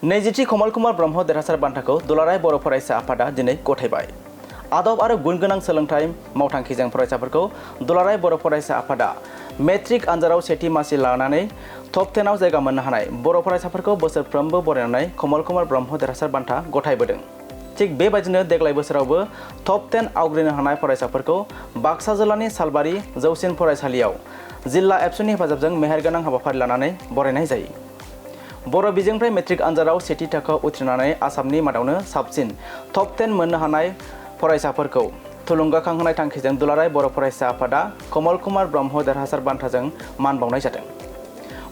नैजिथि कमल कुमार ब्रह्म देरहासार बान्थाखौ दुलाराय बर' फरायसा आफादा दिनै गथायबाय। आदब आरो गुन गोनां सोलोंथाइ मावथांखिजों फरायसाफोरखौ दुलाराय बर' फरायसा आफादा मेट्रिक आनजादाव सेथि मासि लानानै टप 10 आव जायगा मोननो हानाय बर' फरायसाफोरखौ बोसोरफ्रोमबो बरायनानै कमल कुमार ब्रह्म देरहासार बान्था गथायबोदों। थिग बेबायदिनो देग्लाय बोसोरावबो टप 10 आवग्रिनो हानाय फरायसाफोरखौ बाक्सा जिल्लानि सालबारि जौसिन फरायसालियाव जिल्ला एबसुनि हेफाजाबजों मेहेरगोनां हाबाफारि लानानै बरायनाय जायो। बर' बिजोंनिफ्राय मेट्रिक आनजादाव सेथि थाखोआव उथ्रिनानै आसामनि मादावनो साबसिन टप 10 मोननो हानाय फरायसाफोरखौ थुलुंगाखांहोनाय थांखिजों दुलाराय बर' फरायसा आफादा कमल कुमार ब्रह्म देरहासार बान्थाजों मान बावनाय जादों।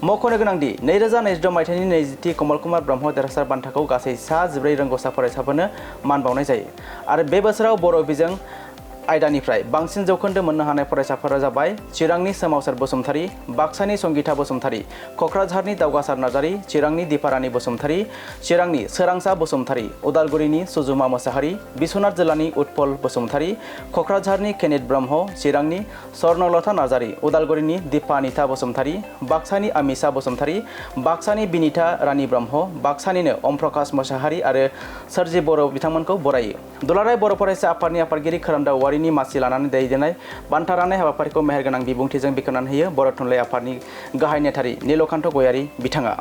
मख'नो गोनांदि 2026 मायथाइनि 20थि कमल कुमार ब्रह्म देरहासार बान्थाखौ गासै 14 रोंग'सा फरायसाफोरनो मान बावनाय जायो आरो बे बोसोराव बर' बिजों आयदानिफ्राय बांसिन जौखोन्दो मोननो हानाय फरायसाफोरा जाबाय चिरांनि सोमावसार बसुमतारी, बाक्सानि संगीता बसुमतारी, क'क्राझारनि दावगासार नार्जारी, चिरांनि दीपारानी बसुमतारी, चिरांनि सोरांसा बसुमतारी, उदालगुरिनि सुजुमा मोसाहारी, बिश्वनाथ जिल्लानि उत्पल बसुमतारी, क'क्राझारनि केनित ब्रह्म, चिरांनि स्वर्णलता नार्जारी, उदालगुरिनि दीपानिता बसुमतारी, बाक्सानि अमिषा बसुमतारी, बाक्सानि बिनिता रानी ब्रह्म, बाक्सानिनो ओम प्रकाश मोसाहारी आरो सोरजि बर' बिथांमोनखौ बरायो। दुलाराय बर' फरायसा आफादनि आफादगिरि खोरोमदाव औवारिनि मासि लानानै दैदेननाय बान्था राननाय हाबाफारिखौ मेहेरगोनां बिबुंथिजों बेखेवनानै होयो बर' थुनलाइ आफादनि गाहाय नेथारि नीलकान्त गयारी बिथाङा।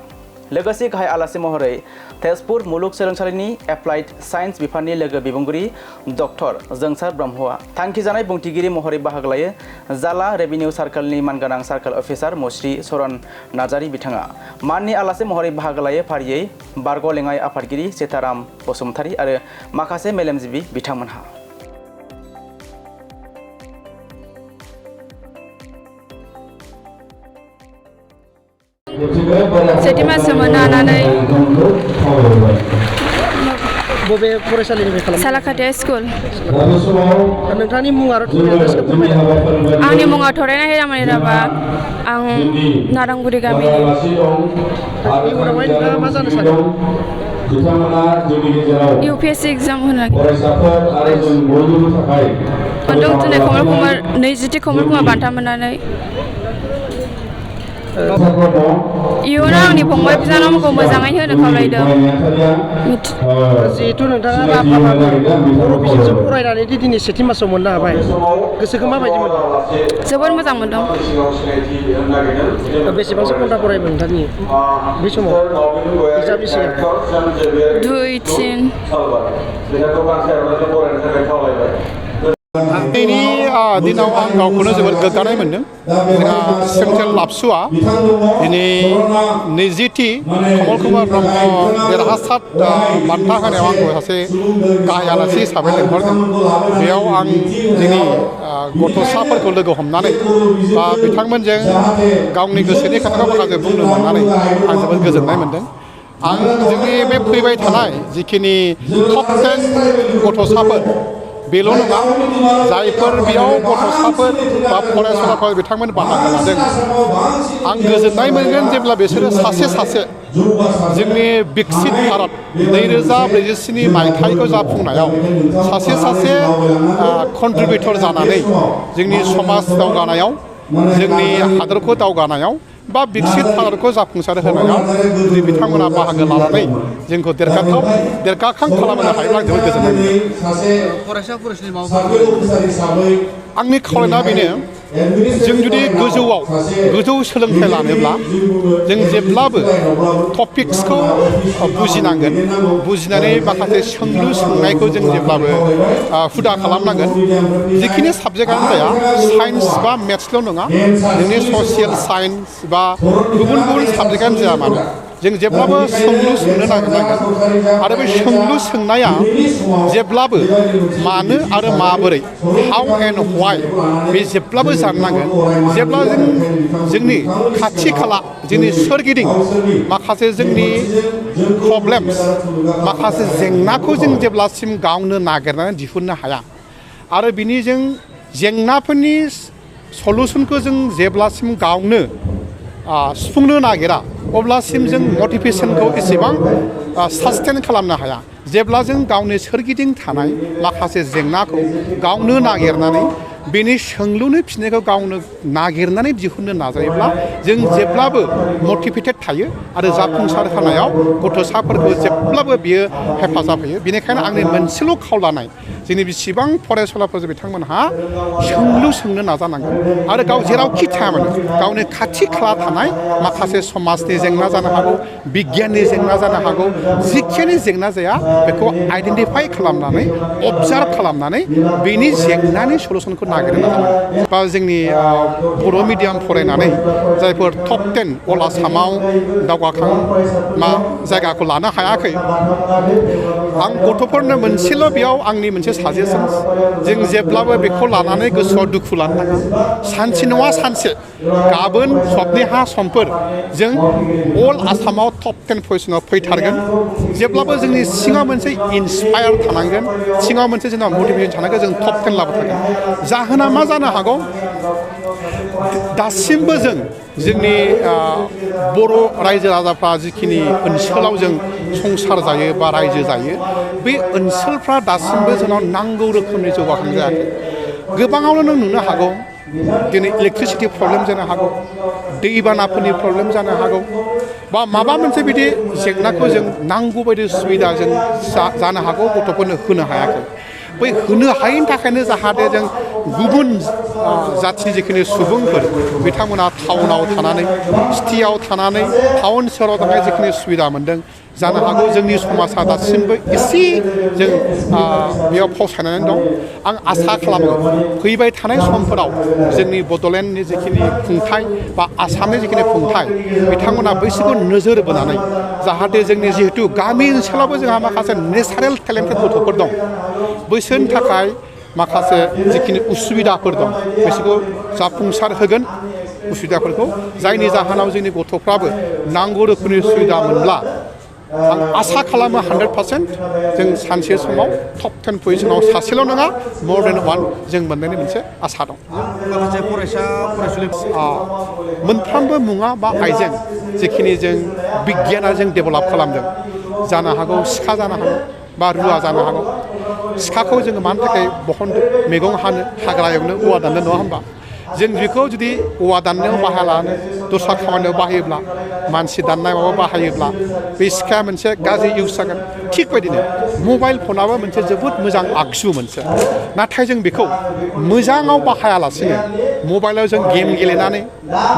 लोगोसे गाहाय आलासि महरै तेजपुर मुलुगसोलोंसालिनि एप्लाइड साइन्स बिफाननि लोगो बिबुंगिरि डक्टर जोंसार ब्रह्मआ थांखिजानाय बुंथिगिरि महरै बाहागो लायो। जाला रेभिनिउ सार्कलनि मानगोनां सार्कल अफिसार मुश्री चरण नार्जारी बिथाङा माननि आलासि महरै बाहागो लायो। फारियै बारग' लेङाइ आफादगिरि सीताराम बसुमतारी आरो माखासे मेलेमजिबि बिथांमोनहा। सेथि मासि मोननो हानानै बबे फरायसालिनिफ्राय खालामदों? सालाकाटिया स्कुल। नोंथांनि मुं आरो थुलुंगाखौ फोरमायदो। आंनि मुङा थरायना हिरामणि राभा। आं नारांगुरि गामिनि। इयुनावहाय नोंथाङा मा जानो सानो? UPSC एग्जाम होनो मोनदों दिनै कमल कुमार 20थि कमल कुमार बान्था मोननानै। इयुनाव आंनि फंबाय बिनानावमोनखौ मोजाङै होनो खावलायदों। जिहेथु नोंथाङा राभाबाबो बर' बिजोंजों फरायनानै दिनै सेथि मासाव मोननो हाबाय, गोसोखौ माबायदि मोनदों? जोबोद मोजां मोनदों। बेसेबांसो घन्टा फरायबाय नोंथांनि बै समाव एग्जामनि सिगां? 2-3। दिनैनि दिनाव आं गावखौनो जोबोद गोग्गानाय मोन्दों। जोंहा सेन्ट्रेल लाबसुआ दिनै 20थि कमल कुमार ब्रह्म देरहासार बान्था होनायाव आंखौ सासे गाहाय आलासि हिसाबै लेंहरदों। बेयाव आं जोंनि गथ'साफोरखौ लोगो हमनानै बा बिथांमोनजों गावनि गोसोनि खोथाखौ माखासे बुंनो मोननानै आं जोबोद गोजोननाय मोन्दों। आं जोंनि बे फैबाय थानाय जिखिनि टप 10 गथ'साफोर बेल' नङा, जायफोर बेयाव गथ'साफोर बा फरायसुलाफोर बिथांमोन बाहागो लादों, आं गोजोननाय मोनगोन जेब्ला बिसोरो सासे सासे जोंनि बिकसित भारत 2047 मायथाइखौ जाफुंनायाव सासे सासे कन्ट्रिबिउटर जानानै जोंनि समाज दावगानायाव, जोंनि हादरखौ दावगानायाव बा बिकसित भारतखौ जाफुंसार होनायाव जुदि बिथांमोना बाहागो लानानै जोंखौ देरगाखां खालामनो हायोब्ला आं जोबोद गोजोननाय मोनो। आंनि खावलायनाया बेनो, जों जुदि गोजौ सोलोंथाइ लानोब्ला जों जेब्लाबो टपिक्सखौ बुजिनांगोन, बुजिनानै माखासे सोंलु सोंनायखौ जों जेब्लाबो हुदा खालामनांगोन। जिखिनि साबजेक्टआनो जाया, साइन्स बा मेथ्सल' नङा, जोंनि ससियेल साइन्स बा गुबुन साबजेक्टआनो जाया मानो, जों जेब्लाबो सोंलु सोंनो नागिरनांगोन आरो बे सोंलु सोंनाया जेब्लाबो मानो आरो माबोरै, हाउ एन्ड वाइ, बे जेब्लाबो जाननांगोन। जेब्ला जोंनि खाथि खाला, जोंनि सोरगिदिं माखासे जोंनि प्रब्लेम्स, माखासे जेंनाखौ जों जेब्लासिम गावनो नागिरनानै दिहुननो हाया आरो बिनि जों जेंनाफोरनि सलुसनखौ जों जेब्लासिम गावनो सुफुंनो नागिरा अब्लासिम जों मटिभेसनखौ एसेबां सास्टेन खालामनो हाया। जेब्ला जों गावनि सोरगिदिं थानाय माखासे जेंनाखौ गावनो नागिरनानै बेनि सोंलुनि फिननायखौ गावनो नागिरनानै दिहुननो नाजायोब्ला जों जेब्लाबो मटिभेटेड थायो आरो जाफुंसार होनायाव गथ'साफोरखौ जेब्लाबो बियो हेफाजाब होयो। बेनिखायनो आंनि मोनसेल' खावलानाय जोंनि बेसेबां फरायसुलाफोर बिथांमोनहा सोंलु सोंनो नाजानांगोन आरो गाव जेरावखि थाया मानो गावनि खाथि खाला थानाय माखासे समाजनि जेंना जानो हागौ, बिगियाननि जेंना जानो हागौ, जिखिनि जेंना जाया बेखौ आइडेन्टिफाइ खालामनानै अबजार्भ खालामनानै बेनि जेंनानि सलुसनखौ नागिरनो नाजानांगोन। बा जोंनि बर' मिडियाम फरायनानै जायफोर टप 10 अल आसामाव दावगाखां जायगाखौ लानो हायाखै, आं गथ'फोरनो मोनसेल' बेयाव आंनि मोनसे साजेसन, जों जेब्लाबो बेखौ लानानै गोसोआव दुखु लानो नाङा। सानसे नङा सानसे, गाबोन सबनिहा समफोर जों अल आसामाव टप 10 पजिशनाव फैथारगोन। जेब्लाबो जोंनि सिङाव मोनसे इन्सपायार थानांगोन, सिङाव मोनसे जोंनाव मटिभेसन थानांगोन, जों टप 10 लाबोथारगोन। जाहोना मा जानो हागौ, दासिमबो जोंनि बर' रायजो राजाफ्रा जिखिनि ओनसोलाव जों संसार जायो बा रायजो जायो, बे ओनसोलफ्रा दासिमबो जोंनाव नांगौ रोखोमनि जौगाखां जायाखै। गोबाङावनो नों नुनो हागौ दिनै इलेक्ट्रिसिटि प्रब्लेम जानो हागौ, दैबानाफोरनि प्रब्लेम जानो हागौ, बा माबा मोनसे बिदि जेंनाखौ जों नांगौ बायदि सुबिदा जों जानो हागौ गथ'फोरनो होनो हायाखै। बै होनो हायैनि थाखायनो जाहाथे जों गुबुन जाथिनि जिखिनि सुबुंफोर बिथांमोना टाउनाव थानानै, सिटियाव थानानै, टाउन सोहोराव थानाय जिखिनि सुबिदा मोन्दों, जानो हागौ जोंनि समाजा दासिमबो एसे जों बेयाव फावसायनानै दं। आं आसा खालामो फैबाय थानाय समफोराव जोंनि बड'लेण्डनि जिखिनि खुंथाय बा आसामनि जिखिनि खुंथाय बिथांमोना बैसोरखौ नोजोर बोनानै जाहाथे जोंनि जिहेतु गामि ओनसोलावबो जोंहा माखासे नेचारेल टेलेन्टेड गथ'फोर दं, बैसोरनि थाखाय माखासे जिखिनि उसुबिदाफोर दं बिसोरखौ जाफुंसार होगोन उसुबिदाफोरखौ, जायनि जाहोनाव जोंनि गथ'फ्राबो नांगौ रोखोमनि सुबिदा मोनब्ला आं आसा खालामो 100% जों सानसे समाव टप 10 पजिशनाव सासेल' नङा more than one जों मोननायनि मोनसे आसा दं। माखासे फरायसुलि मोनफ्रोमबो मुवा बा आइजें जिखिनि जों बिगियाना जों डेभेलप खालामदों, जानो हागौ सिखा जानो हागौ बा रुवा जानो हागौ। सिखाखौ जोङो मानि थाखाय बहनदों, मैगं हानो, हाग्रा एवनो, औवा दाननो, नङा होमबा? जों बेखौ जुदि औवा दाननायाव बाहायालानो दस्रा खामानियाव बाहायोब्ला, मानसि दाननाय माबा बाहायोब्ला बे सिखाया मोनसे गाज्रि इउज जागोन। थिग बायदिनो मबाइल फनाबो मोनसे जोबोद मोजां आगजु मोनसे, नाथाय जों बेखौ मोजाङाव बाहायालासिनो मबाइलाव जों गेम गेलेनानै,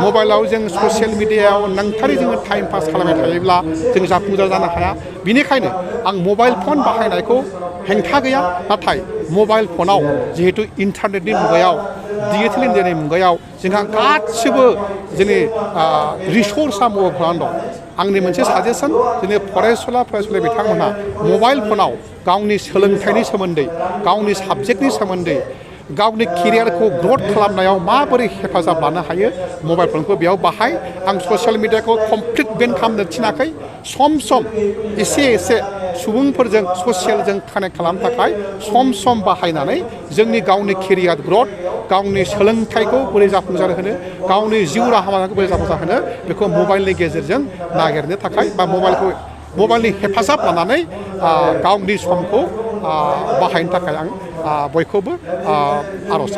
मबाइलाव जों ससियेल मिडियायाव नांथारै जोङो टाइम पास खालामबाय थायोब्ला जों जाफुंसार जानो हाया। बेनिखायनो आं मबाइल फन बाहायनायखौ हेंथा गैया, नाथाय मबाइल फनाव जिहेतु इन्टारनेटनि मुगायाव, डिजिटेल इन्डियानि मुगायाव जोंहा गासिबो जोंनि रिसर्सआ मबाइल फनाव दं। आंनि मोनसे साजेसन, जोंनि फरायसुला बिथांमोनहा मबाइल फनाव गावनि सोलोंथाइनि सोमोन्दै, गावनि साबजेक्टनि सोमोन्दै, गावनि केरियारखौ ग्रथ खालामनायाव माबोरै हेफाजाब लानो हायो, मबाइल फनखौ बेयाव बाहाय। आं ससियेल मिडियाखौ कमप्लिट बेन खालामनो थिनाखै, सम सम एसे एसे सुबुंफोरजों ससियेलजों कानेक्ट खालामनो थाखाय सम सम बाहायनानै जोंनि गावनि केरियार ग्रथ, गावनि सोलोंथाइखौ बोरै जाफुंसार होनो, गावनि जिउ राहाखौ बोरै जाफुंसार होनो, बेखौ मबाइलनि गेजेरजों नागिरनो थाखाय बा मबाइलनि हेफाजाब लानानै गावनि समखौ बाहायनो थाखाय आं बयखौबो आर'ज